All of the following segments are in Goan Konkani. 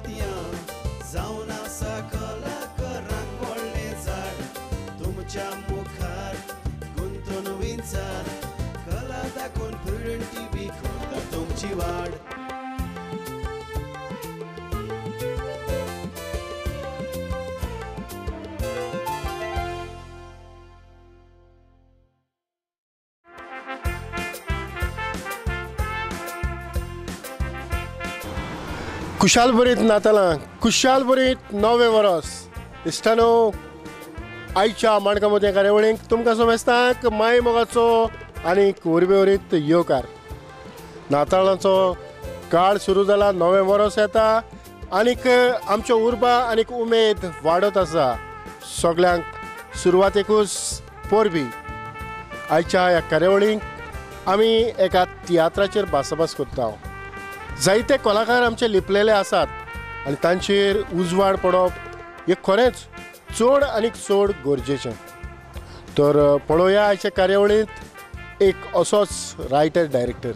मोतयां जावन आसा कलाकारांक व्हडलें झाड तुमच्या मुखार गुंतून विंचार कला दाखोवन प्रुडंट टीव्ही करता तुमची वाड. खुशालभरीत नातालां, खुशालभरीत नवें वरस. इश्टानो, आयच्या माणका मोतयां कार्यावळीक तुमकां समेस्तांक माय मोगाचो आनी उर्बेवरीत येवकार. नातालांचो काळ सुरू जाला, नवें वरस येता आनीक आमच्यो उर्बा आनीक उमेद वाडत आसा. सगल्यांक सुरवातेकूच परबी. आयच्या ह्या कार्यावळीक आमी एका तियात्राचेर भासाभास करता. जायते कलाकार आमचे लिपलेले आसात आनी तांचेर उजवाड पडप हें खरेंच चड आनीक चड गरजेचें. तर पळोवया आयच्या कार्यावळींत एक असोच रायटर डायरेक्टर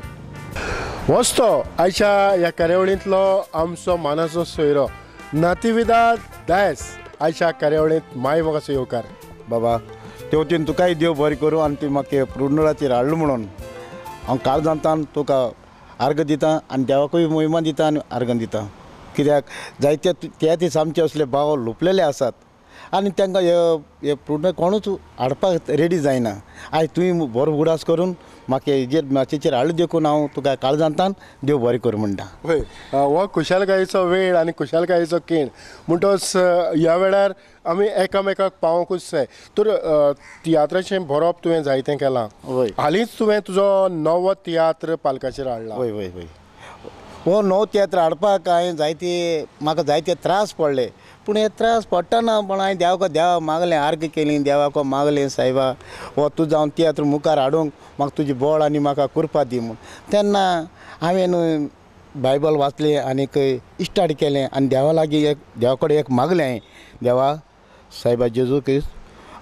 वस्तो आयच्या ह्या कार्यावळींतलो आमचो मानाचो सोयरो नातिविदा दायस आयच्या कार्यावळींत माय मोगाचो येवकार. बाबा ते वतीन तुकाय देव बरें करूं आनी ती म्हाका प्रुडंटाचेर हाडलो म्हणून हांव काळजांतान तुका आर्ग दिता आनी देवाकूय मोहिमा दिता आनी आर्गां दिता. कित्याक जायते त्या दीस आमचे असले भाव लुपलेले आसात आनी तांकां हे प्रुडंट कोणूच हाडपाक रेडी जायना. आयज तुवें बरो उगडास करून म्हाका हेजेर माचयेचेर हाडलो देखून हांव तुका काळजांतान देव बरें करूं म्हणटा. हय, हो खुशालकायेचो वेळ आनी खुशालकायेचो खीण म्हणटच ह्या वेळार आमी एकामेकाक पावोंकूच जाय. तर तियात्राचें बरोवप तुवें जायतें केलां. हय, हालींच तुवें तुजो नवो तियात्र पालकाचेर हाडला. हय हय हय, हो नवो तियात्र हाडपाक हांवें जायते म्हाका जायते त्रास पडले. पूण हे त्रास पडटना पूण हांवें देवाक देवा मागलें, आर्ग केली, देवाक मागलें, सायबा हो तूं जावन तियात्र मुखार हाडूंक म्हाका तुजी बळ आनी म्हाका कृपा दी म्हूण. तेन्ना हांवें बायबल वाचलें आनीक स्टार्ट केलें आनी देवा लागीं एक देवा कडेन एक मागलें हांवें, देवा सायबा जेजू क्रिस्त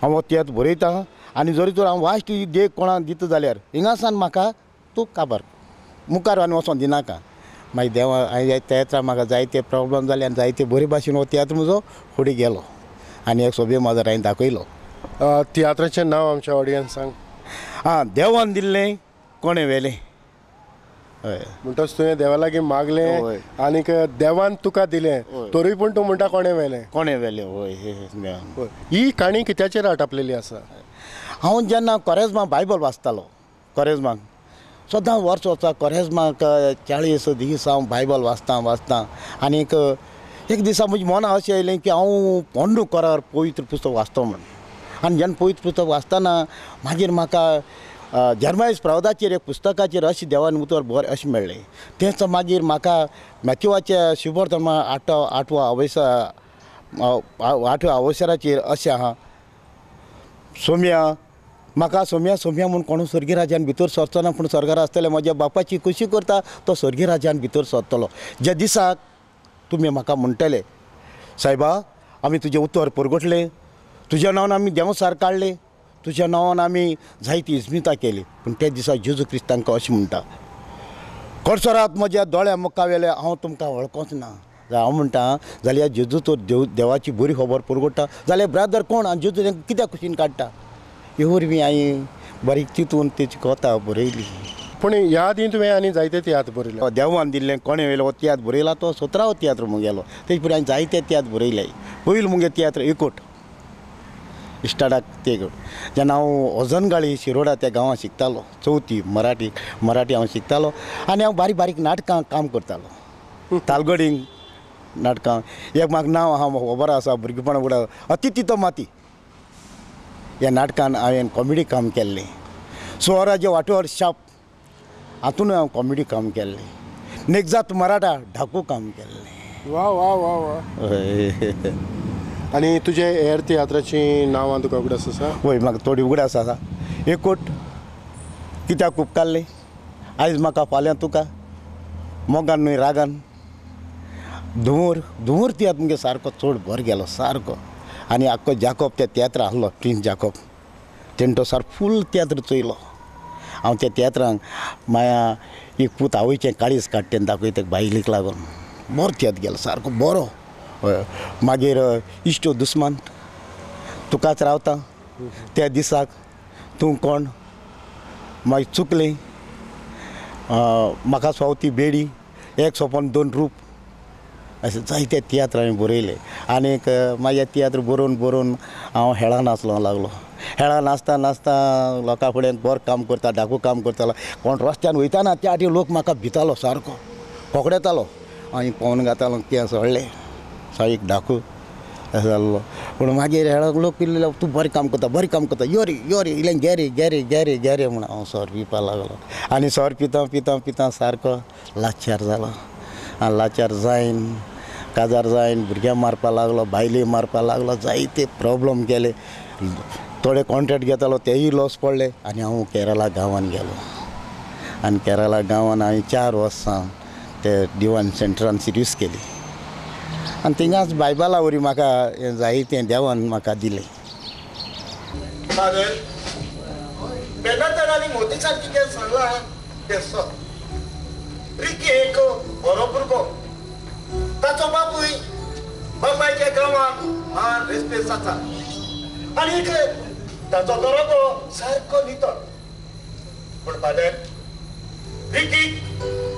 हांव हो तियात्र बरयतां आनी जरी तर हांव वाश्ट देख कोणाक दिता जाल्यार हिंगासान म्हाका तूं काबार मुखार आनी वचोन दिनाका. मागीर देवा हांवें तियात्राक म्हाका जायते प्रोब्लम जाले आनी जायते बरे भाशेन हो तियात्र म्हजो फुडें गेलो आनी एक सोबे माजर हांवें दाखयलो. तियात्राचें नांव आमच्या ऑडियन्सांक? आं, देवान दिल्लें कोणें व्हेलें. हय, म्हणटच तुवें देवा लागीं मागलें आनीक देवान तुका दिलें, तरूय पूण तूं म्हणटा कोणें व्हेलें. कोणें व्हेलें. हय, ही काणी कित्याचेर आटापलेली आसा? हांव जेन्ना कोरेज्माक बायबल वाचतालो, कोरेज्माक सदां वर्स वचा कोरेज्माक 40 दीस हांव बायबल वाचतां वाचतां आनीक एक दिसा म्हज्या मनां अशें येयलें की हांव पोंडू कोरार पवित्र पुस्तक वाचता म्हूण. आनी जेन्ना पवित्र पुस्तक वाचतना मागीर म्हाका जेरमायस प्रवदाचेर एक पुस्तकाचेर अशें देवान उतर बरें अशें मेळ्ळें. तेंच मागीर म्हाका मॅथ्यूवाच्या शुभवर्तमा आठव्या अवसराचेर अशें आहा, सोम्या म्हाका सोम्या सोम्या म्हूण कोणूच स्वर्गी राज्यान भितर सरचो ना, पूण स्वर्गार आसतले म्हज्या बापाची खुशी करता तो स्वर्गी राज्यान भितर सरतलो. ज्या दिसाक तुमी म्हाका म्हणटले सायबा आमी तुजें उतर परगटलें, तुज्या नांवान आमी देंवसार काडले, तुज्या नांवान आमी जायती इस्मिता केली, पूण त्या दिसा जेजू क्रिस्त तांकां अशें म्हणटा, कडसरात म्हज्या दोळ्या मुखा वेले हांव तुमकां वळखोच ना. हांव म्हणटा जाल्यार जेजू तर देवाची बरी खबर परगट्टा जाल्यार ब्रादर कोण आनी जेजू तांकां कित्याक कुशीन काडटा. हे वरवीं हांवें बारीक चिंतून तेची कथा बरयली. पूण ह्या आदीं तुवें आनी जायते तियात्र बरयले. देवान दिल्लें कोणें व्हेलें हो तियात्र बरयला तो 17वो तियात्र मुगेलो. तेजे फुडें हांवें जायते तियात्र बरयले. पयलो मुगे तियात्र एकूट स्टार्टाक ते जेन्ना हांव अजनगाळी शिरोडा त्या गांवांत शिकतालो, चवथी मराठी मराठी हांव शिकतालो आनी हांव बारीक बारीक नाटकां काम करतालो, तालगडींग नाटकां. एक म्हाका नांव आहा खबर आसा भुरगेपणा उगडा, अतिथी तो माती ह्या नाटकान हांवें कॉमेडी काम केल्लें. स्वराज्य वाटोवर शाप हातून हांव कॉमेडी काम केल्लें. नेकजात मराठा ढाकू काम केल्लें. वा वा वा वा. आनी तुजे हेर तियात्राचीं नांवां तुका उगडास आसा? वय, म्हाका थोडी उगडास आसा. एकूट कित्याक उपकारलें, आयज म्हाका फाल्यां तुका, मोगान न्हय रागान, धुंवर धुंवर तियात्र मुगे सारको चड बरो गेलो सारको. आनी आख्खो जाकोब त्या तियात्र आहलो, प्रिन्स जाकोब, तेणें तो सारको फूल तियात्र चोयलो. हांव त्या तियात्रांक माया एक पूत आवयचें काळीज काडटा तेन्ना दाखयता बायलेक लागून. बरो तियात्र गेलो सारको बरो. हय मागीर इश्ट दुस्मान तुकाच रावता त्या दिसाक तूं कोण मागीर चुकलें म्हाका फावती बेडी एक सोपन दोन रूप अशें जायते तियात्र हांवें बरयले. आनीक मागीर तियात्र बरोवन बरोवन हांव हेळां नाचलो लागलो. हेळां नाचता नाचता लोकां फुडें बरें काम करता डाकू काम करतालो. कोण रस्त्यान वयताना त्या खातीर लोक म्हाका भितालो सारको कोकडेतालो. हांवें पोवन घातालो केंस व्हडले साईक डाकू अशें जाल्लो. पूण मागीर हेळाक लोक इल्ले तूं बरें काम करता बरें काम करता यो रे यो रे इल्लें घे रे घे रे घे रे घे रे म्हूण हांव सोरो पिवपाक लागलो. आनी सोरो पिता पिता पिता सारको लाचार जालो. आनी लाचार जायन काजार जायन भुरग्यांक मारपाक लागलो बायले मारपाक लागलो जायते प्रोब्लम केले. थोडे कॉन्ट्रेक्ट घेतालो तेय लॉस पडले. आनी हांव केरला गांवान गेलो आनी केरला गांवान हांवें 4 वर्सां ते दिवान सेंटरान सिर्वीस केली. आनी थिंगाच बायबला वरी म्हाका जायतें देवान म्हाका दिलें. फादर बेनातारांनी मोतीसान कितें सांगलां तें सत. रिकी एक बरो भुरगो, ताचो बापूय बापायच्या गांवांत मान रेस्पेद जाता आनी ताचो दरोगो सारको नितळ. पूण फादर रिकी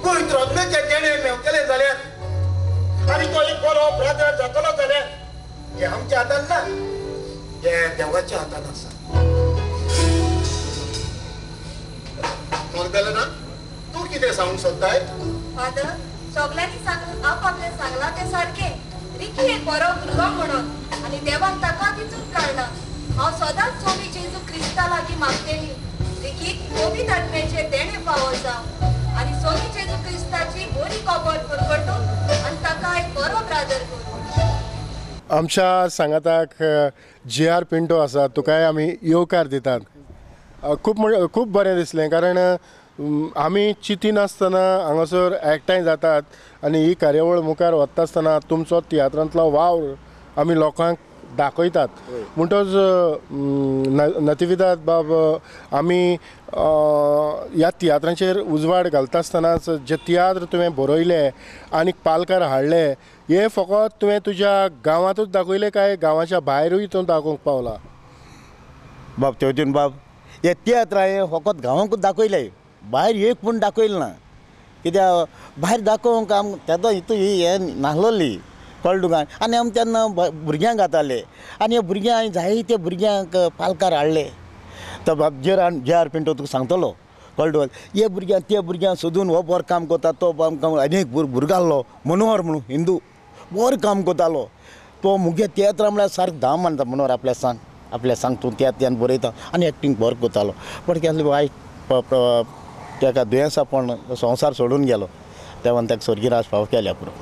पवित्र आत्म्याचें देणें मेवतलें जाल्यार आनी तो एक बरो ब्रादर जातलो जाल्यार हें आमच्या हातान ना, हें देवाच्या हातान आसा. मगदलना तूं कितें सांगूंक सोदताय? फादर सगल्यांनी सांगून आपापलें सांगलां तें सारकें. रिकी एक बरो भुरगो म्हणून आनी देवान ताका तितून काडला. हांव सदांच स्वामी जेजू क्रिस्ता लागीं मागतली रिकीक पवित्र आत्म्याचें देणें फावो जावं आनी स्वामी जेजू क्रिस्ताची बरी खबर परगटून आनी ताका एक बरो ब्रादर करूं. आमच्या सांगाताक जे आर पिंटो आसा, तुकाय आमी येवकार दितात. खूब खूब बरें दिसलें कारण आमी चिंतिनासतना हांगासर एकठांय जातात आनी ही कार्यावळ मुखार वता आसतना तुमचो तियात्रांतलो वावर आमी लोकांक दाखयतात. म्हणटच नतिविदाद बाब आमी ह्या तियात्रांचेर उजवाड घालता आसतनाच जे तियात्र तुवें बरयले आनी पालकार हाडले हे फकत तुवें तुज्या गांवांतूच दाखयले काय गांवाच्या भायरूय तूं दाखोवंक पावला? बाब तेवतीन बाब हे तियात्र हांवें फकत गांवांकूच दाखयले, भायर एक पूण दाखयलें ना. कित्याक भायर दाखोवंक आमकां तेदो हितू ही हें नासलोली कळ्ळें तुका. आनी आमी तेन्ना भुरग्यांक घाताले आनी हे भुरग्यांक हांवें जायते भुरग्यांक पालकार हाडले. तो बाब जे आर पिंटो तुका सांगतलो कळ्ळें तुका. हे भुरग्यांक ते भुरग्यांक सोदून हो बरो काम करता तो काम. आनी एक भुरगो आहलो मनोहर म्हणून हिंदू बरो काम करतालो. तो मुगे तियात्रां म्हळ्यार सारको धाम मानता मनोहर आपल्या सांग आपल्या सांग तूं तियात्रान बरयता आनी एक्टींग बरो करतालो. पण केन्ना वायट ताका दुयेंसा पण संवसार सोडून गेलो तेन्ना ताका स्वर्गीराज फाव केल्या पुरो.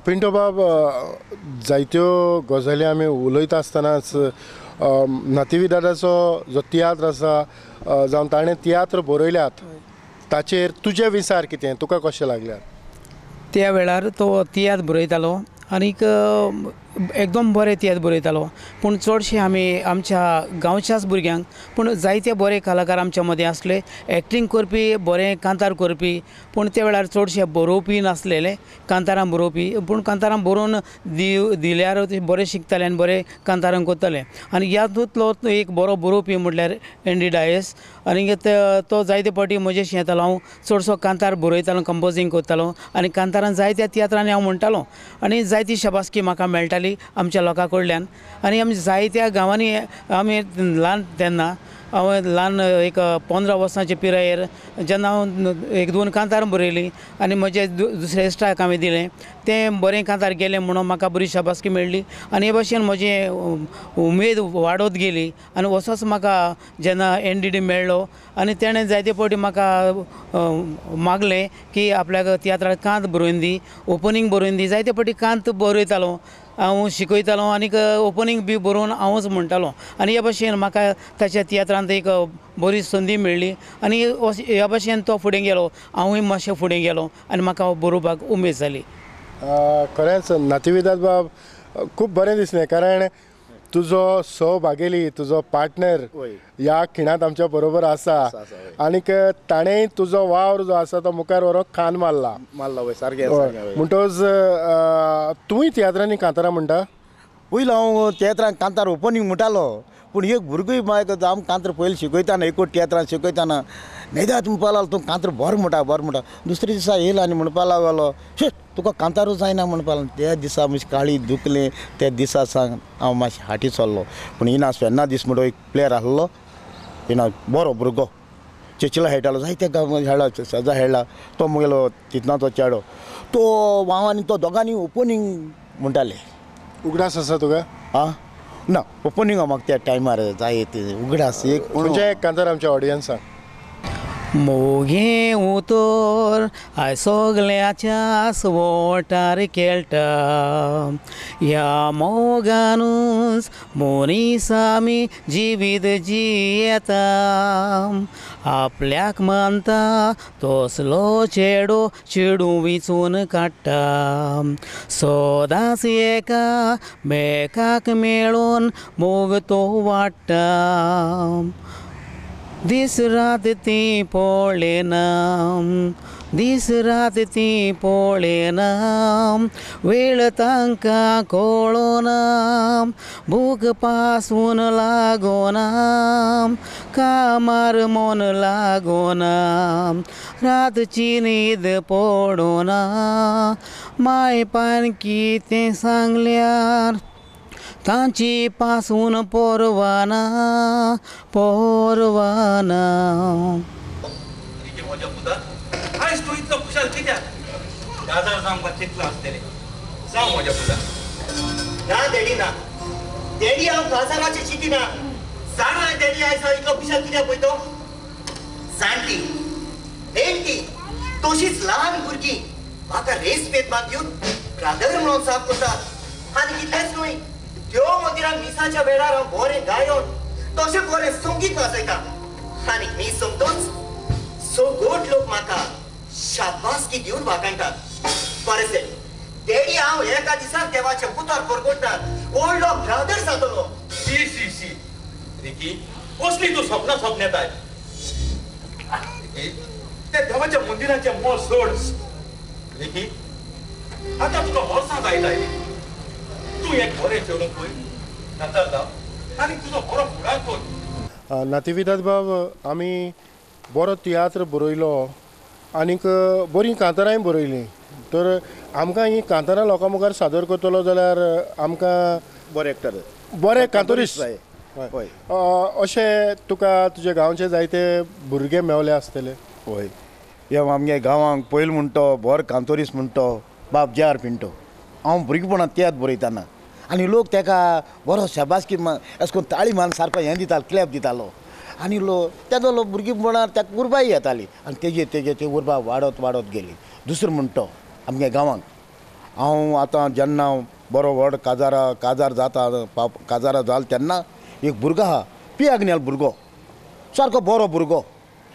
पिंटो बाब जायत्यो गजाली आमी उलयता आसतनाच नतिविदादाचो जो तियात्र आसा जावं ताणें तियात्र बरयल्यात ताचेर तुजे विचार कितें, तुका कशें लागल्यात? त्या वेळार तो तियात्र बरयतालो आनीक एकदम बरें तियात्र बरयतालो. पूण चडशे आमी आमच्या गांवच्याच भुरग्यांक, पूण जायते बरे कलाकार आमच्या मदें आसले, एक्टींग करपी बरें कांतार करपी, पूण त्या वेळार चडशे बरोवपी नासलेले, कांतारां बरोवपी. पूण कांतारां बरोवन दिल्यार बरें शिकताले आनी बरें कांतारां करताले. आनी ह्यातूंतलो एक बरो बरोवपी म्हटल्यार एंडी डायस. आनी तो जायते फावटी म्हजेशी येतालो. हांव चडसो कांतार बरयतालो, कंपोजींग करतालो आनी कांतारां जायत्या तियात्रांनी हांव म्हणटालो आनी जायती शाबासकी म्हाका मेळटाली आमच्या लोकां कडल्यान. आनी आमी जायत्या गांवांनी आमी ल्हान तेन्ना हांव ल्हान एक 15 वर्सांचे पिरायेर जेन्ना हांव एक दोन कांतार बरयलीं आनी म्हजे दुसऱ्या इश्टाक हांवें दिलें, तें बरें कांतार गेलें म्हणून म्हाका बरी शाबासकी मेळ्ळी. आनी हे भशेन म्हजी उमेद वाडत गेली आनी असोच म्हाका जेन्ना एनडीडी मेळ्ळो आनी तेणें जायते फावटी म्हाका मागलें की आपल्याक तियात्राक कांत बरोवन दी, ओपनींग बरोवन दी. जायते फावटी कांत बरयतालो हांव, शिकयतालो आनीक ओपनींग बी बरोवन हांवूच म्हणटालो. आनी हे भशेन म्हाका ताच्या तियात्रांत एक बरी संदी मेळ्ळी आनी ह्या भशेन तो फुडें गेलो, हांवूय मातशें फुडें गेलो आनी म्हाका बरोवपाक उमेद जाली. खरेंच नतिविदाद बाब खूब बरें दिसलें कारण तुजो सहभागेली तुजो पार्टनर ह्या खिणांत आमच्या बरोबर आसा आनीक ताणें तुजो वावर जो आसा तो मुखार व्हरोंक खान मारला मारला वय सारकें. म्हणटकच तूंय तियात्रांनी कांतारां म्हणटा? पयलीं हांव तियात्रांत कांतार ओपनींग म्हणटालो पूण एक भुरगोय मागीर आम कांतार पयलीं शिकयताना एकूच तियात्रांत शिकयताना नेदात म्हणपा लागलो तूं कांतार बरो म्हणटा बरो म्हणटा. दुसरे दिसा येयलो आनी म्हणपा लागलो शे तुका कांतारूच जायना म्हणपा लागलो. त्या दिसा मातशें काळी दुखलें त्या दिसा सांग हांव मातशें हाटी चल्लो. पूण इनास फेर्नादीस म्हणून एक प्लेयर आसलो इनास बरो भुरगो चेचिला खेळटालो जायते खेळ्ळा सदां खेळ्ळा तो मुगेलो तितनाचो चेडो तो हांव आनी तो दोगांनी ओपनींग म्हणटाले. उगडास आसा तुका? आं ना ओपनींग म्हाका त्या टायमार जाय ते उगडास एक म्हणजे कांतार आमच्या ऑडियन्साक. मोगे उतर आयज सगल्याच्या वोटार खेळटा ह्या मोगानूच मनीस आमी जिवीत जियेता आपल्याक मानता तसलो चेडो चेडूं विचून काडटा सदांच एका मेकाक मेळून मोग तो वाडटा दीस रात ती पळयना दीस रात ती पळयना वेळ तांकां कळना भूक पासून लागना कामार मन लागना रातची न्हीद पडना माय पान कितें सांगल्यार तांची पासून परवाना परवाना. म्हज्या पुता आयज तूं इतलो खुशाल कित्याक? काजार जावंक चिंतलां आसतलें. जावं म्हज्या पुता. ना डॅडी ना डॅडी हांव काजाराचें चिंतिना. जाणा डॅडी आयज हांव इतलो खुशाल कित्याक पळय तो? जाणटी नेणटी तशीच ल्हान भुरगीं म्हाका रेस्पेद मान दिवन ब्रादर म्हणून साफ करतात आनी इतलेंच न्हय त्यो मंदिरान मिसाच्या वेळार हांव बरें गायोन तशें बरें संगीत वाजयता आनी मीस सोंपतच सगोट लोक म्हाका शाबासकी दिवन वाखाणटात. बरें डॅडी डॅडी हांव एका दिसाक देवाचें उतर परगटणार व्हडलो ब्रादर जातलो. शी शी शी रिकी कसली तूं सपनां सपनेताय? रिकी त्या देवाच्या मंदिराचें मोल सोड. रिकी आतां तुका वर्सां जायत आयलीं. तूं एक बरें चेडूं पळय नातर जाव आनी तुजो बरो फुडार कर. नातिविदाद बाब आमी बरो तियात्र बरयलो आनीक बरीं कांतारांय बरयलीं तर आमकां हीं कांतारां लोकां मुखार सादर करतलो जाल्यार आमकां बरें एक्टर बरें कांतोरीस्त जाय. हय अशें तुका तुज्या गांवचे जायते भुरगे मेवले आसतले? हय हे आमगे गांवांक पयलीं म्हणटो बरो कांतोरीस्त म्हणटो बाब जे आर पिंटो. हांव भुरगेपणांत तियात्र बरयताना आनी लोक तेका बरो शाबासकी अशें करून ताळी मारून सारको हें दितालो क्लॅप दितालो आनी लोक तेजो लोक भुरगेपणार ताका उर्बाय येताली आनी तेजे तेजे ती उर्बा वाडत वाडत गेली. दुसरो म्हणटो आमगे गांवांक हांव आतां जेन्ना बरो व्हड काजारा काजार जाता काजारा जाल तेन्ना एक भुरगो आहा पी आग्नेल भुरगो सारको बरो भुरगो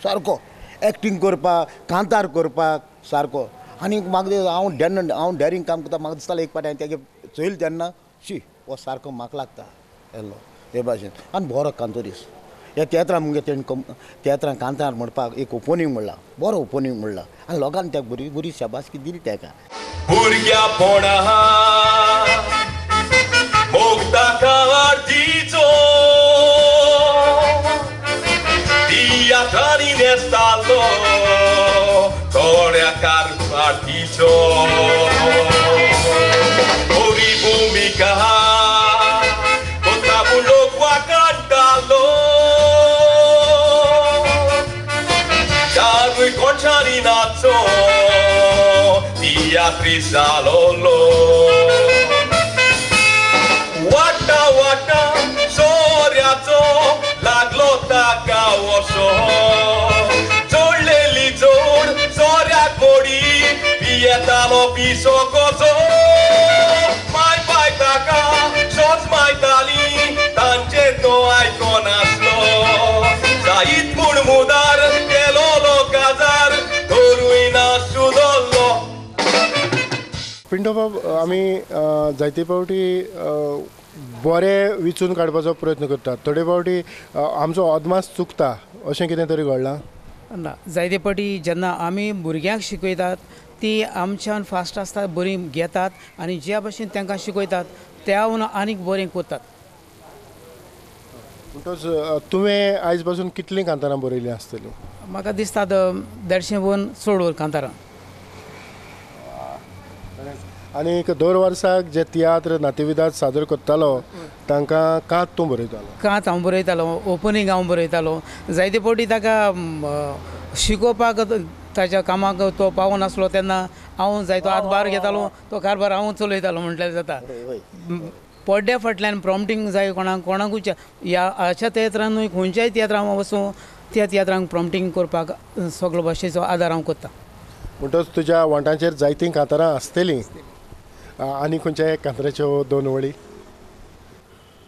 सारको एक्टींग करपाक कांतार करपाक सारको आनी म्हाका हांव डेन हांव डॅरींग काम करता म्हाका दिसतालें एक पाटी हांवें तेगे चोयलें तेन्ना शी हो सारको म्हाका लागता येल्लो ते भाशेन आनी बरो कांतोरीस. ह्या तियात्रां मुगे तेणें तियात्रां कांतार म्हणपाक एक ओपनींग म्हणला बरो ओपनींग म्हणला आनी लोकांनी ताका बरी बरी शाबासकी दिली ताका. भुरग्यापणा मोगता काळजीचो तियात्रांनी न्हेसतालो थोड्या कारभारतीचो बरी भुमिका कोता पूण लोक वाखाणटालो चारूय कोणशांनी नाचो तियात्री जालोलो. वाटा वाटा सोऱ्याचो लागलो ताका वसो जोडलेली जोड सोऱ्याक मोडी पियेतालो पिसो कसो माय पाय ताका सोच मायताली तांचे तो आयकोनासलो जायत म्हूण मुदार केलोलो काजार धरूय ना सुदल्लो. पिंटो बाब आमी जायते फावटी बरें विचून काडपाचो प्रयत्न करतात. थोडे फावटी आमचो अदमास चुकता, अशें कितें तरी घडलां ना? जायते फावटी जेन्ना आमी भुरग्यांक शिकयतात ती आमच्यान फास्ट आसतात, बरी घेतात आनी ज्या भशेन तांकां शिकयतात त्याहून आनीक बरें करतात. म्हणटच तुवें आयज पासून कितलीं कांतारां बरयलीं आसतलीं? म्हाका दिसता 150 वयर चड वर कांतारां. आनीक दर वर्साक जे तियात्र नातिविदाद सादर करतालो तांकां कांत तूं बरयतालो? कांत हांव बरयतालो, ओपनींग हांव बरयतालो. जायते फावटी ताका शिकोवपाक ताच्या कामाक तो पावनासलो तेन्ना हांव जायतो हातभार घेतालो, तो कारभार हांव चलयतालो म्हटल्यार जाता. पड्ड्या फाटल्यान प्रॉम्पटींग जाय कोणाक कोणाकूच, ह्या अशा तियात्रान न्हय खंयच्याय तियात्रांक हांव वचूं त्या तियात्रांक प्रॉम्पटींग करपाक सगलो भाशेचो आदार हांव करता. म्हणटच तुज्या वोंटांचेर जायतीं कांतारां आसतलीं, आनी खंयच्या कांताराच्यो दोन वळी?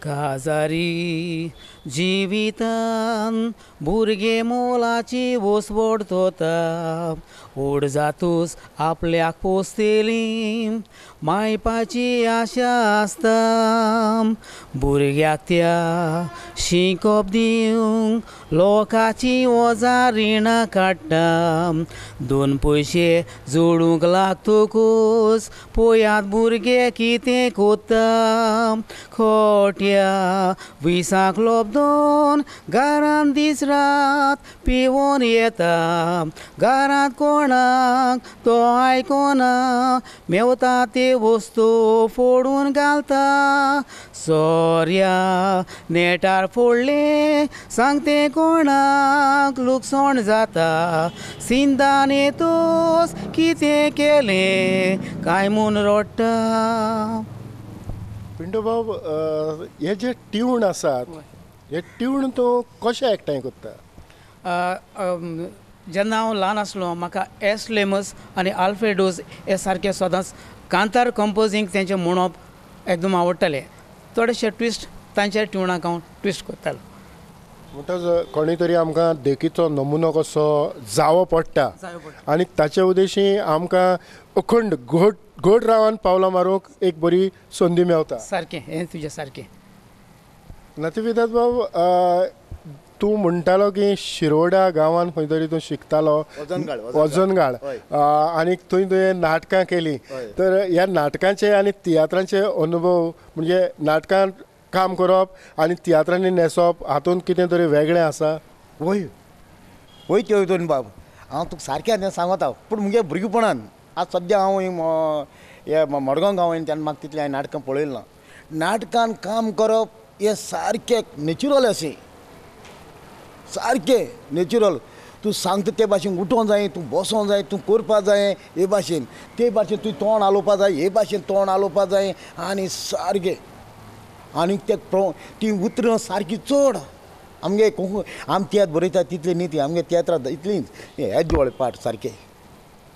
काजारी जिवितान भुरगे मोलाची वसवड तोता, ओड जातूच आपल्याक पोसतली मायपाची आशा आसता. भुरग्याक त्या शिकोप दिवंक लोकाची वजा रिणां काडटा, दोन पयशे जोडूंक लागतकूच पळयात भुरगे कितें कोत्ता. खोट्या विसांक लोबदोन घरांत दीस रात पिवन येता, घरांत कोणाक तो आयकोना, मेवता ते वस्तू फोडून घालता. सोऱ्या नेटार फोडले सांगते कोणाक लुकसाण जाता, सिंदान येतोच कितें केलें काय म्हूण रडटा. पिंटू बाब, हे जे ट्यून आसात हे ट्यून तूं कशें एकठांय करता? जेन्ना हांव ल्हान आसलो म्हाका एस लेमस आनी आल्फ्रेडोज हे सारके सदांच कांतार कंपोजींग तेंचें म्हणप एकदम आवडटालें. थोडेशे ट्विस्ट तांच्या ट्युनाक हांव ट्विस्ट करतालो. म्हणटच कोणी तरी आमकां देखीचो नमुनो कसो जावो पडटा आनी ताचे उद्देशी आमकां अखंड घट घट रावन पावलां मारूंक एक बरी संदी मेवता. सारकें हें तुजें सारकें. नातिविदाद बाब, तूं म्हणटालो की शिरोडा गांवांत खंय तरी तूं शिकतालो, वजनगाळ, आनी थंय तुवें नाटकां केलीं. तर ह्या नाटकांचे आनी तियात्रांचे अनुभव, म्हणजे नाटकांत काम करप आनी तियात्रांनी न्हेसप हातूंत कितें तरी वेगळें आसा? वय वय तेवतून बाब, हांव तुका सारकें सांगता, पूण मुगे भुरगेपणान आज सद्या हांव हे मडगांव गांव येयन तेन्ना म्हाका तितलें हांवें नाटकां पळयलें ना. नाटकान काम करप हें सारकें नॅचरल अशें, सारकें नॅचरल. तूं सांगता ते भाशेन उठोंक जाय, तूं बसोंक जाय, तूं करपा जाय हे भाशेन, ते भाशेन तुवें तोंड हालोवपा जाय, हे भाशेन तोंड हालोवपा जाय आनी सारकें. आनी ते तीं उतरां सारकीं चड आमगे कोंकणी आमी तियात्र बरयता तितली न्ही, ती आमगे तियात्रां इतलींच हेच दिवाळे पाठ सारके.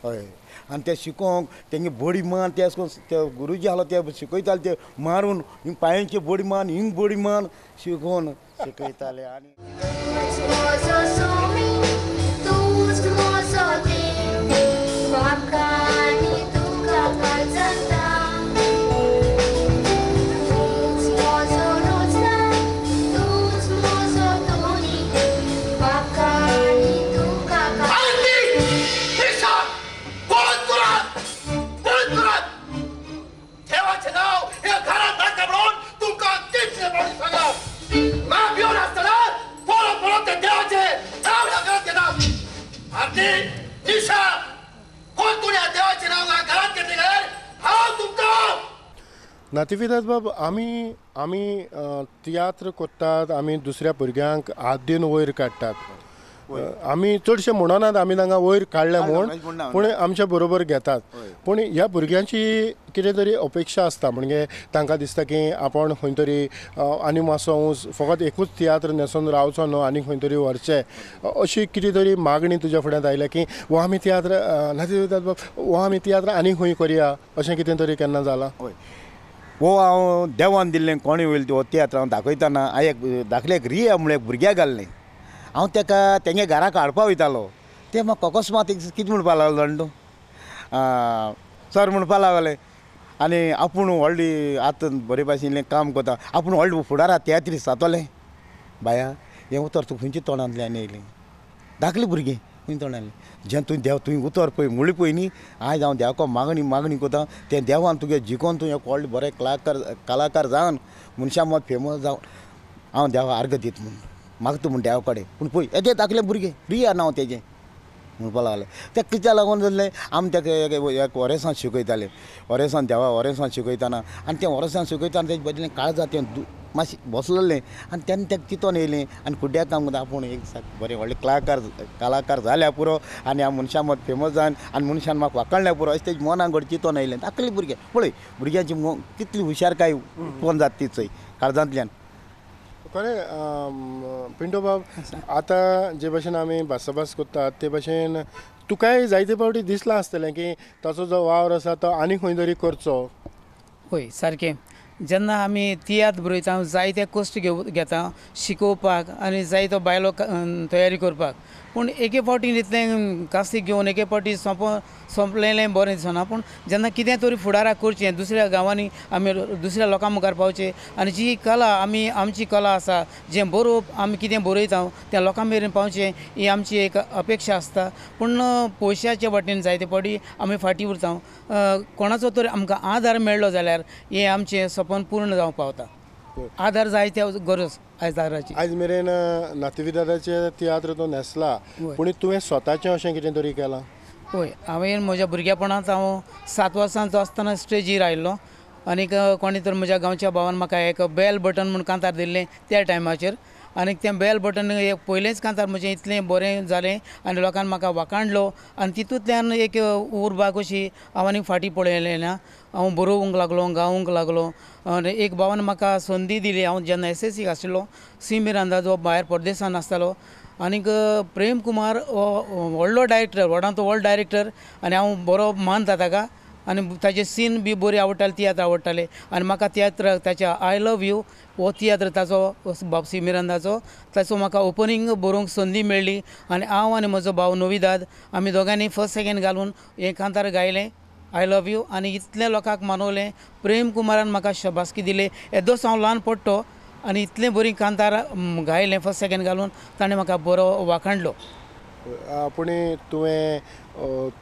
हय, आनी ते शिकोवंक तेंगे बडी मान, ते अशें करून ते गुरुजी आसलो ते शिकयताले, ते मारून हिंग पांयांची बडी मान, हिंग बडी मान शिकोवन शिकयताले. आनी नातिविदाद बाब, आमी आमी तियात्र करतात, आमी दुसऱ्या भुरग्यांक हात दिवन वयर काडटात. आमी चडशे म्हणनात आमी तांकां वयर काडले म्हूण, पूण आमच्या बरोबर घेतात. पूण ह्या भुरग्यांची कितें तरी अपेक्षा आसता, म्हणजे तांकां दिसता की आपूण खंय तरी आनी मातसो फकत एकूच तियात्र न्हेसून रावचो न्हू, आनी खंय तरी व्हरचें, अशी कितें तरी मागणी तुज्या फुड्यांत आयल्या की हो आमी तियात्र नातिविदाद बाब, हो आमी तियात्र आनी खंय करया, अशें कितें तरी केन्ना जालां? हय, हो हांव देवान दिल्लें कोणी वयलो हो तियात्र हांव दाखयतना हांवें एक धाकलें एक रिया म्हळ्यार एक भुरग्याक घाल्लें. हांव तेका तेंगे घराक हाडपा वयतालो, ते म्हाका अकस्मात एक कितें म्हणपा लागलो जाणा तूं, सर म्हणपा लागले आनी आपूण व्हडली आतां बरे भाशेन काम करता आपूण व्हडलें फुडाराक तियात्रीस्त जातलें. बाया हें उतर तूं खंयच्या तोंडांतल्यान येयलें? धाकलीं भुरगीं खंय तोंडांतलें जेन्ना तुवें देव तुवें उतर पळय म्हणलें पळय न्ही आयज हांव देवाक मागणी मागणी करता तें देवान तुगे जिखोन तूं एक व्हडलें बरें कलाकार जावन मनशां मद फेमस जावन हांव देवा अर्घ दिता म्हूण मागता म्हूण देवा कडेन. पूण पळय येदे धाकलें भुरगें रिया नांव तेजें म्हणपाक लागलें. तें कित्याक लागून जालें आमी ताका एक ओरेसांव शिकयताले ओरेसांव देवा ओरेसांव शिकयतना आनी तें ओरेसांव शिकयतना तेजे बदलें काळजा तें मातशें बसलेलें आनी तेन्ना ताका चिंतून येयलें आनी कुड्ड्याक काम करता आपूण एक बरें व्हडलें कलाकार जाल्यार पुरो आनी ह्या मनशां मद फेमस जावन आनी मनशान म्हाका वाखाणल्यार पुरो अशें तेजें मनाक घड चिंतून येयलें. धाकलें भुरगें पळय भुरग्यांची कितली हुशारकाय उत्पन्न जाता ती चोय काळजांतल्यान. खरें पिंटो बाब आतां जे भशेन आमी भासाभास करतात ते भशेन तुकाय जायते फावटी दिसलां आसतलें की ताचो जो वावर आसा तो आनी खंय तरी करचो. हय सारकें जेन्ना आमी तियात्र बरयता जायते कश्ट घेता शिकोवपाक आनी जायतो बायलो तयारी करपाक पूण एके फावटी इतलें कास्तीक घेवन एके फावटी सोंपलेलें बरें दिसना. पूण जेन्ना कितें तरी फुडाराक करचें दुसऱ्या गांवांनी आमी दुसऱ्या लोकां मुखार पावचें आनी जी कला आमी आमची कला आसा जें बरोवप आमी कितें बरयता तें लोकां मेरेन पावचें ही आमची एक अपेक्षा आसता. पूण पयशाचे वाटेन जायते फावटी आमी फाटीं उरता. कोणाचो तरी आमकां आदार मेळ्ळो जाल्यार हें आमचें सपन पूर्ण जावंक पावता. आदार जाय त्या गरज आयज आयज मेरेन नातिविदादाचे तियात्र तो न्हेसला पूण तुवें स्वताचें अशें कितें तरी केलां? हय हांवें म्हज्या भुरगेपणांत हांव 7 वर्सांचो आसतना स्टेजीर आयिल्लो आनीक कोणी तर म्हज्या गांवच्या भावान म्हाका एक बेल बटन म्हूण कांतार दिल्लें त्या टायमाचेर आनीक तें बेल बटन एक पयलेंच कांतार म्हजें इतलें बरें जालें आनी लोकांनी म्हाका वाखाणलो आनी तितूंतल्यान एक उर्बा कशी हांव आनी फाटीं पळयलें ना. हांव बरोवंक लागलो गावूंक लागलो आनी एक भावान म्हाका संदी दिली. हांव जेन्ना एसएससीक आशिल्लो सी मिरांदा जो भायर परदेसान आसतालो आनीक प्रेम कुमार हो व्हडलो डायरेक्टर व्हडांत व्हड डायरेक्टर आनी हांव बरो मानता ताका आनी ताजे सीन बी बरी आवडटाले तियात्र आवडटाले आनी म्हाका तियात्र ताच्या I love you हो तियात्र ताचो बाब सी मिरांदाचो ताचो म्हाका ओपनींग बरोवंक संदी मेळ्ळी आनी हांव आनी म्हजो भाव नोविदाद आमी दोगांनी फर्स्ट सेकेंड घालून हें कांतार गायलें I love you आनी इतलें लोकांक मानवलें. प्रेम कुमारान म्हाका शबासकी दिली. येदोच हांव ल्हान पडटो आनी इतलें बरीं कांतार गायलें फर्स्ट सेकेंड घालून ताणें म्हाका बरो वाखाणलो. पूण तुवें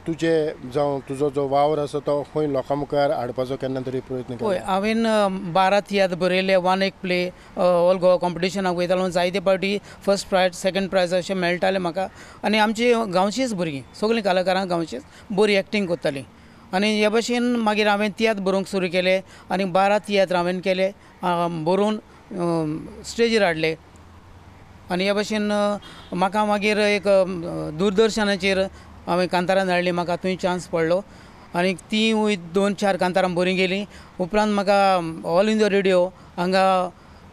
तुजे जावं तुजो जो वावर आसा तो खंय लोकां मुखार हाडपाचो केन्ना तरी प्रयत्न केलो? हय हांवें 12 तियात्र बरयले 1 एक प्ले ऑल गोवा कॉम्पिटिशनाक वयतालो जायते फावटी फर्स्ट प्रायज सेकेंड प्रायज अशें मेळटालें म्हाका आनी आमची गांवचीच भुरगीं सगळीं कलाकारां गांवचीच बरी एक्टींग करतालीं आनी हे भशेन मागीर हांवें तियात्र बरोवंक सुरू केले आनी 12 तियात्र हांवें केले बरोवन स्टेजीर हाडले आनी हे भशेन म्हाका मागीर एक दूरदर्शनाचेर हांवें कांतारां धाडलीं म्हाका थंय चान्स पडलो आनी तीवूय 2-4 कांतारां बरीं गेलीं. उपरांत म्हाका ऑल इंडिया रेडियो हांगा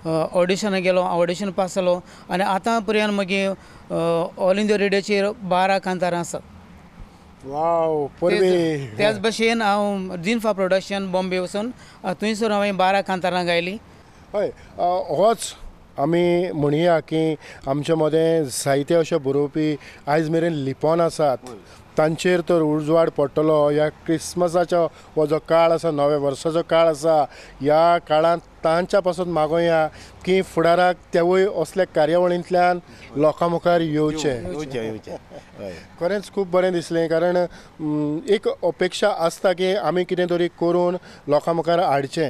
ऑडिशनाक गेलो ऑडिशन पास जालो आनी आतां पर्यंत मागीर ऑल इंडिया रेडियोचेर 12 कांतारां आसात. वाव परबीं. त्याच भशेन हांव जिन्फा प्रोडक्शन बॉम्बे वचून थंयसर हांवें 12 कांतारां गायलीं. हय होच आमी म्हणया की आमच्या मदें जायते अशे बरोवपी आयज मेरेन लिपोन आसात तांचेर तर उजवाड पडटलो. ह्या क्रिसमसाचो हो जो काळ आसा नव्या वर्साचो काळ आसा ह्या काळांत तांच्या पासून मागोया की फुडाराक तेवूय असल्या कार्यावळींतल्यान लोकां मुखार येवचे. खरेंच खूब बरें दिसलें कारण एक अपेक्षा आसता की आमी कितें तरी करून लोकां मुखार हाडचें.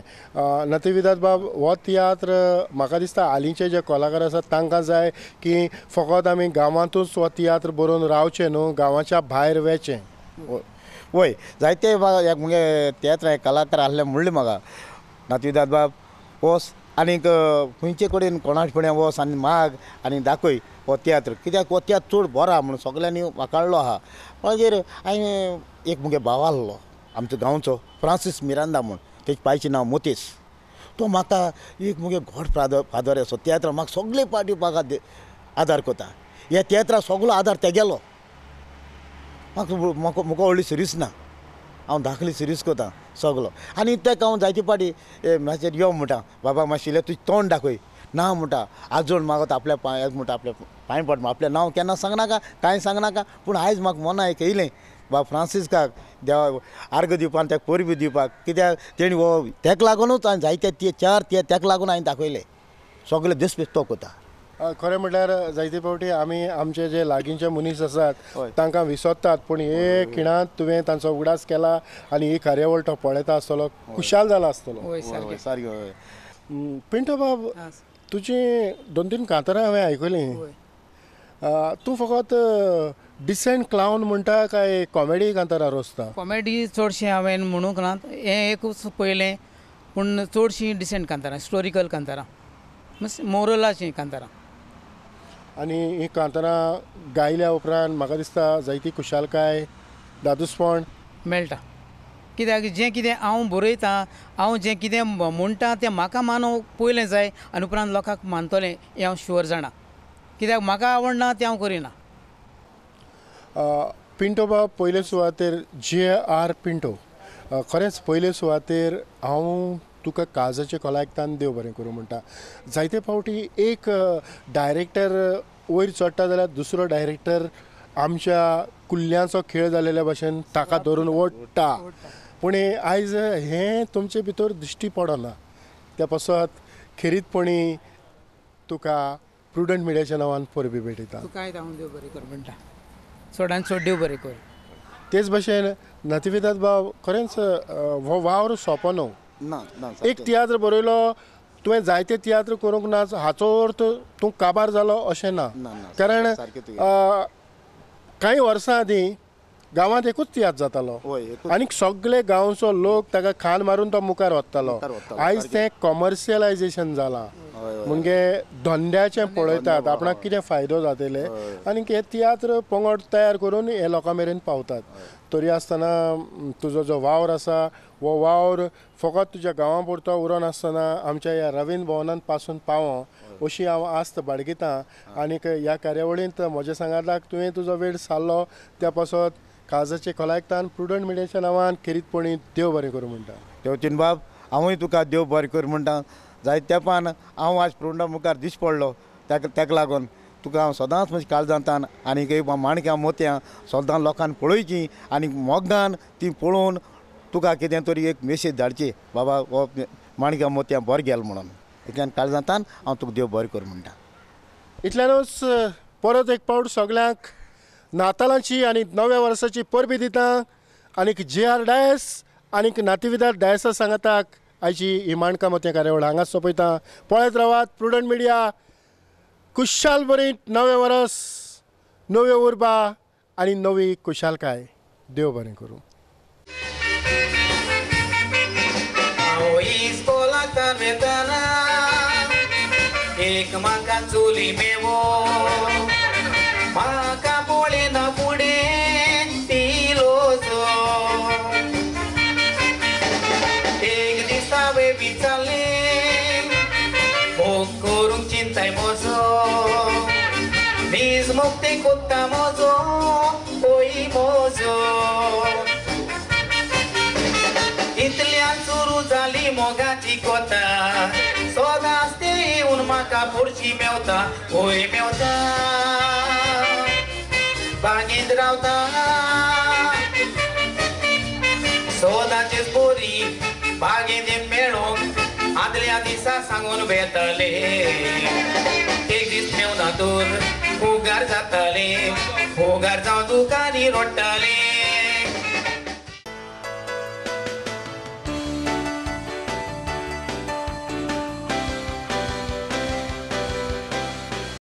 नातिविदाद बाब हो तियात्र म्हाका दिसता हालींचे जे कलाकार आसात तांकां जाय की फकत आमी गांवांतूच हो तियात्र बरोवन रावचें न्हू गांवाच्या भायर वेचें. वय जायते मुगे तियात्र कलाकार आसले म्हणलें म्हाका नातिविदाद बाब वोस आनीक खंयचे कडेन कोणा कडेन वोस आनी माग आनी दाखय हो तियात्र कित्याक हो तियात्र चड बरो आहा म्हणून सगल्यांनी वाखाणलो आहा. मागीर हांवें एक मुगे भाव आहलो आमचो गांवचो फ्रांसीस मिरांदा म्हूण तेजे पायचें नांव मोतीस तो म्हाका एक मुगे गॉड फादर असो तियात्र म्हाका सगळे पार्टी म्हाका आदार करता. ह्या तियात्राक सगलो आदार तेगेलो म्हाका म्हाका म्हाका व्हडली सिरीस ना हांव धाकली सिरीस करता सगलो आनी तेका हांव जायते पाटी मातशें यो म्हणटा बाबा मातशें तुजें तोंड दाखय ना म्हणटा आजोण मागता आपल्या पांय म्हणटा आपल्या पांय पड आपलें नांव केन्ना सांगनाका कांय सांगनाका पूण आयज म्हाका मना एक येयलें बाब फ्रांसिस्काक देवा आर्ग दिवपाक ताका परबी दिवपाक कित्याक तेणी हो तेका लागूनच हांवें जायते ते 4 तियात्र तेका लागून हांवें दाखयले सगळे देशभेद तो कोता. खरें म्हटल्यार जायते फावटी आमी आमचे जे लागींचे मनीस आसात तांकां विसरतात, पूण हे खिणांत तुवें तांचो उगडास केला आनी ही कार्यावळ तो पळयता आसतलो, खुशाल जाला आसतलो. सारकें. पिंटो बाब, तुजी 2-3 कांतारां हांवें आयकलीं. तूं फकत डिसेंट क्लावन म्हणटा काय कॉमेडी कांतारां रोसता? कॉमेडी चडशें हांवें म्हणूंक ना, हें एकूच पयलें, पूण चडशीं डिसेंट कांतारां, हिस्टोरिकल कांतारां, मोरलाचीं कांतारां. आनी ही कांतारां गायल्या उपरांत म्हाका दिसता जायती खुशालकाय, दादूसपण मेळटा. कित्याक जें कितें हांव बरयतां, हांव जें कितें म्हणटा तें म्हाका मानूंक पयलें जाय आनी उपरांत लोकांक मानतलें हें हांव शुअर जाणा. कित्याक म्हाका आवडना तें हांव करिना. पिंटो बाब, पयले सुवातेर जे.आर. पिंटो, खरेंच पयले सुवातेर हांव तुका काळजाचे खोलायकतान देव बरें करूं म्हणटा. जायते फावटी एक डायरेक्टर वयर चडटा जाल्यार दुसरो डायरेक्टर आमच्या कुल्ल्यांचो खेळ जालेल्या भाशेन ताका धरून ओडटा, पूण आयज हें तुमचे भितर दिश्टी पडना. त्या पासत खेरीतपणी तुका प्रुडंट मिडियाच्या नांवान परबी भेटयता. तुकाय हांव देव बरें कर म्हणटा, चडान चड देव बरें कर. तेच भशेन नातिविदाद बाब, खरेंच हो वावर सोंपो न्हू. एक तियात्र बरयलो तुवें, जायते तियात्र करूंक ना हाचो अर्थ तूं काबार जालो अशें ना, कारण कांय वर्सां आदीं गांवांत एकूच तियात्र जातालो आनी सगळे गांवचो लोक ताका खान मारून तो मुखार वतालो. आयज तें कॉमर्शियलायजेशन जालां, म्हणजे धंद्याचें पळयतात आपणाक कितें फायदो जातले आनी हे तियात्र पंगड तयार करून हे लोकां मेरेन पावतात. तरी आसतना तुजो जो वावर आसा हो वावर फकत तुज्या गांवां पुरतो उरनासतना आमच्या ह्या रवींद्र भवनांत पासून पावो अशी हांव आस्त बाळगितां. आनीक ह्या कार्यावळींत म्हज्या सांगाताक तुवें तुजो वेळ सारलो त्या पासत काळजाचे खोलायकतान प्रुडंट मिडियाच्या नांवान खेरीतपणी देव बरें करूं म्हणटा. देवतीन बाब, हांवूय तुका देव बरें कर म्हणटा. जायते तेंपान हांव आज प्रुडंटा मुखार दिश्टी पडलो, ताका लागून तुका हांव सदांच म्हज्या काळजांतान आनी एक माणक्यां मोतयां सदां लोकांक पळोवचीं आनी मोगान ती पळोवन तुका कितें तरी एक मेसेज धाडची, बाबा हो माणक्यां मोतयां बरें गेल म्हणून. इतल्यान काळजांतान हांव तुका देव बरें कर म्हणटा. इतल्यानूच परत एक पावट सगल्यांक नातालांची आनी नव्या वर्साची परबी दिता. आनीक जे.आर. डायस आनीक नातिविदाद डायसा सांगाताक आयची ही माणकां मोतयां कार्यावळ हांगाच सोंपयता. पळयत रावात प्रुडंट मिडिया. खुशाल बरीत नवें वरस, नव्यो उर्बा आनी नवी खुशालकाय. देव बरें करूं. एक म्हाका चोली मेवो, म्हाका पळयना फुडें ती लोजो. एक दिसा हांवें विचारलें मोग करूंक चिंताय म्हजो, नीज मुक्ती कोत्ता म्हजो ओय म्हजो. इतल्यान सुरू जाली मोगाची कोता, सदांच ते येवन म्हाका पुरशी मेवता, ओय मेवता बागेंत रावता. सदांचेच बोरी बागेंत मेळोंक आदल्या दिसा सांगून वेताले. एक दीस मेवना तर उगार जाताले, उगार जावन दुकानी रडटाले.